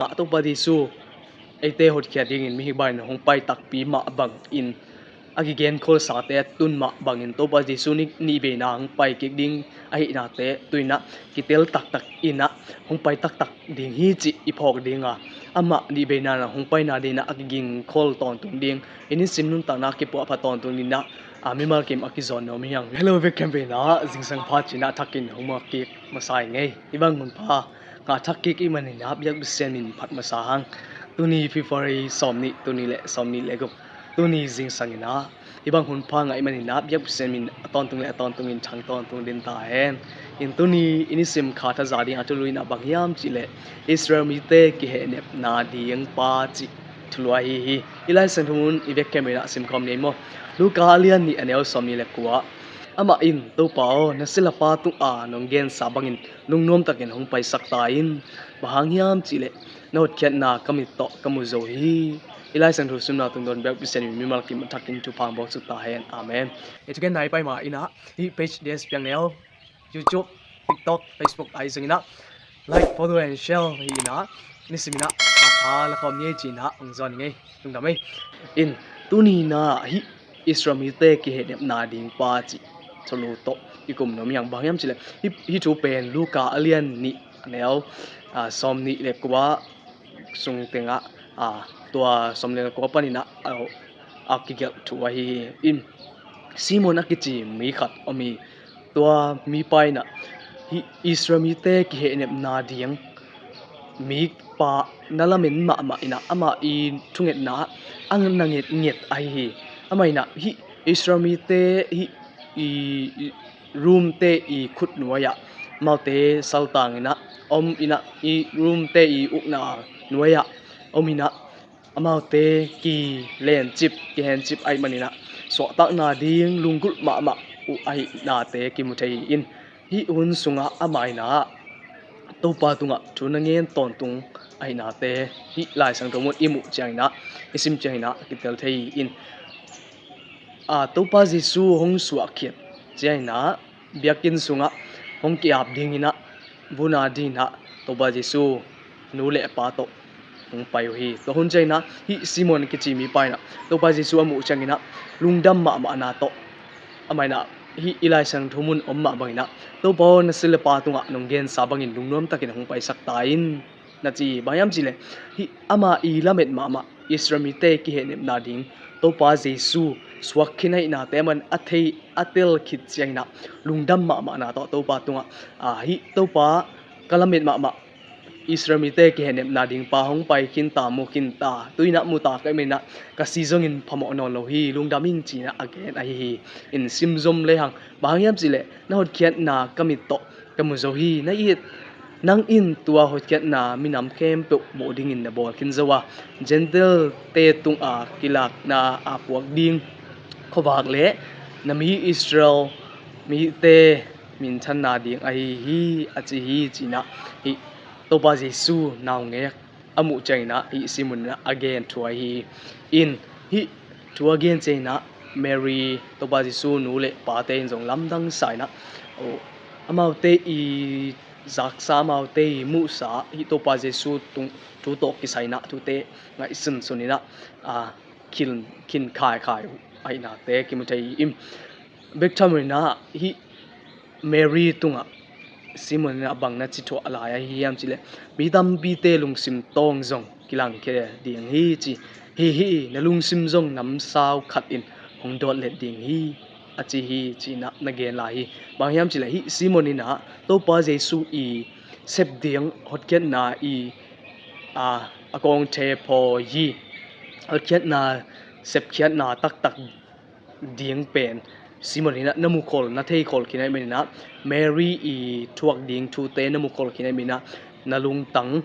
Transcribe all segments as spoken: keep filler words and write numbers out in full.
Topa Jesu eite hotkhiat dingin mihing bangin hong pai takpi mah bangin a kigenkholsate a tun mah bangin Topa Jesu nih, nihveina hong pai kik ding ahihnate tuinah kitel taktak inah hong pai taktak ding hi cih i phawk dinga, amah nihveina hong paina dinah a kigingkhol tawntung ding i nisim nuntakna kipuahpha tawntung dinah a mimal kim a kizawn nuam hi hang. Hello, vek khempeuh inah zingsang pha cinah thakin hong muak kik masa ing ei. Hih bang hunpha ngah thak kik i hih maninah biakpi Sian min phat masa hang. Tuni February sawmnih, tuni le sawmnih le guk, tuni zingsang inah hih bang hunpha ngah i hih maninah biakpi Sian min a tawntung le a tawntungin thang tawntung den ta hen. In tuni i nisim kha thaza ding a thulu inah bang hiam cihleh Israel mite kihehnepna ding pa cih thulu ahi hi. I Lai Siangtho mun i vek khempeuh inah simkhawm ni ei maw. Luka a lian nih a neu sawmnih le kua. Amah in, Topa aw, na silapa tungah nong gensa bangin lungnuam takin hong paisak ta in. Bang hang hiam cihleh na hotkhiatna ka mit tawh ka mu zo hi. I Lai Siangtho simna tungtawn biakpi Sian min mimal kim a thakin thupha hong buak suk ta hen. Amen. Hih thugenna i pai ma inah hih page D S Piang Neu, YouTube, TikTok, Facebook ahi zong inah like, follow and share hi inah, nisim inah a tha la khawm ni ei ci inah hong zawn ing ei. Lungdam ei. In, tuni inah hih Israel mite kihehnepna ding pa cih thulu tawh i kum nuam hi hang. Bang hiam cihleh hih, hih thu pen Luka a lian nih a neu, ah, sawmnih le kua sung tengah, ah, tua sawmnih le kua paninah a, a kigelh thu ahi hi. In, Simon a kici mi khat om hi. Tua mipa inah hih Israel mite kihehnepna ding mi pa na lamen mahmah inah amah i thungetna ah a na ngetnget ahi hi. Amah inah hih Israel mite hih i, i Romte i khut nuai-ah amaute saltang inah om inah, i Romte i ukna nuai-ah om inah amaute kilencip, kihencip ahih maninah suahtakna ding lunggulh mahmah uh ahihnate kimu thei hi. In, hih hun sungah amah inah Topa tungah thu na ngen tawntung ahihnate hih Lai Siangtho mun i muh cianginah, i sim cianginah kitel thei hi. In, a, Topa Jesu hong suahkhiat cianginah biakinn sungah hong ki-ap dinginah vuna dinginah Topa Jesu nu le pa tawh hong pai uh hi. Tua hun cianginah hih Simon kici mipa inah Topa Jesu a muh cianginah lungdam mahmahna tawh, amah inah hih i Lai Siangtho mun om mah banginah, Topa aw, na silapa tungah nong gensa bangin lungnuam takin hong paisak ta in, na ci hi. Bang hiam cihleh hih ama i lamet mahmah Israel mite kihehnepna ding Topa Jesu suak khin ahihnate aman a thei a tel khit cianginah lungdam mahmahna tawh Topa tungah, ah, hih Topa ka lamet mahmah Israel mite kihehnepna ding pa hong pai khin ta, mu khin ta, tuinah mu ta ka hih maninah ka si zongin phamawh nawn lo hi, lungdam ing cinah a gen ahi hi. In, sim zom lehang. Bang hang hiam cihleh na hotkhiatna ka mit tawh ka mu zo hi. Na it, nang in tua hotkhiatna minam khempeuh muh dingin na bawl khin zo a, Gentile-te tunga kilakna a puak ding khuavak le na mi Israel mite minthanna ding ahi hi, a ci hi cinah hih Topa Jesu naungek a muh cianginah hih Simon inah a gen thu ahi hi. In, hih thu a gen cianginah Mary, Topa Jesu nu le pate in zong lamdang sa inah, oh, amaute i zaksa, amaute i muhsa hih Topa Jesu tung thu tawh kisai inah thute ngaihsunsun inah, ah, khin, khin khaikhai uh ahihnate kimu thei hi. In, bek tham inah hih Mary tungah Simon inah bang na ci thuah lai ahi hiam cihleh, mi tampite lungsim tawng zong kilangkhia ding hi ci hi. Hih na lungsim zong namsau khat in hong dawt let ding hi, a ci hi cinah na gen lai hi. Bang hiam cihleh hih Simon inah Topa Jesu i sep ding hotkhiatna i, a, a kawngte phawi hi. Hotkhiatna sepkhiatna taktak ding pen Simon inah na mukhol, na theikhol khin ahih maninah, Mary i thuak ding thute na mukhol khin ahih maninah, na lungtang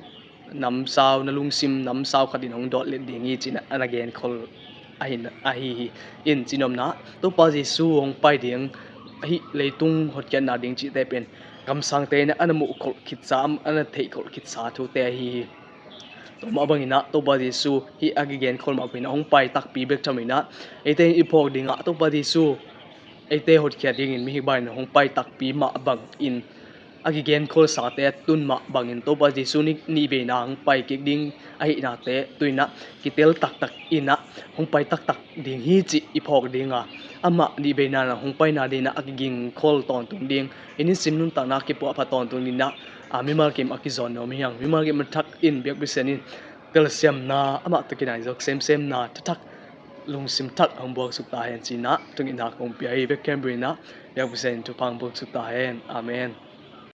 namsau, na lungsim namsau khatin hong dawt let ding hi cinah a na genkhol ahi, ahi hi. In, cinopna, Topa Jesu hong pai ding, hih leitung hotkhiatna ding cihte pen kamsangte inah a na muhkholh khitsa, a na theihkholh khitsa thute ahi hi. Tua mah banginah Topa Jesu hih a kigenkhol mah banginah hong pai takpi bek tham inah eite in i phawk dingah Topa Jesu eite hotkhiat dingin mihing bangin hong pai takpi mah bangin a kigenkholsate tun mah bangin Topa Jesu nih nihveina hong pai kik ding ahihnate tu-in ah kitel taktak in ah hong pai taktak ding hi cih i phawk ding a, amah nihveina in ah hong paina ding in ah a kigingkhol tawntung ding, i nisim nuntakna kipuahphat tawntung ding in ah, a, mimal kim a kizawn nuam hi hang. Mimal kim a thak in biakpi Pasian in telsiamna, amah tawh kinai zawk semsemna, thathak, lungsim thak hong buaksuk ta hen ci-in ah thungetna kong pia hi. Bek khempeuh in ah biakpi Pasian in thupha hong buaksuk ta hen. Amen.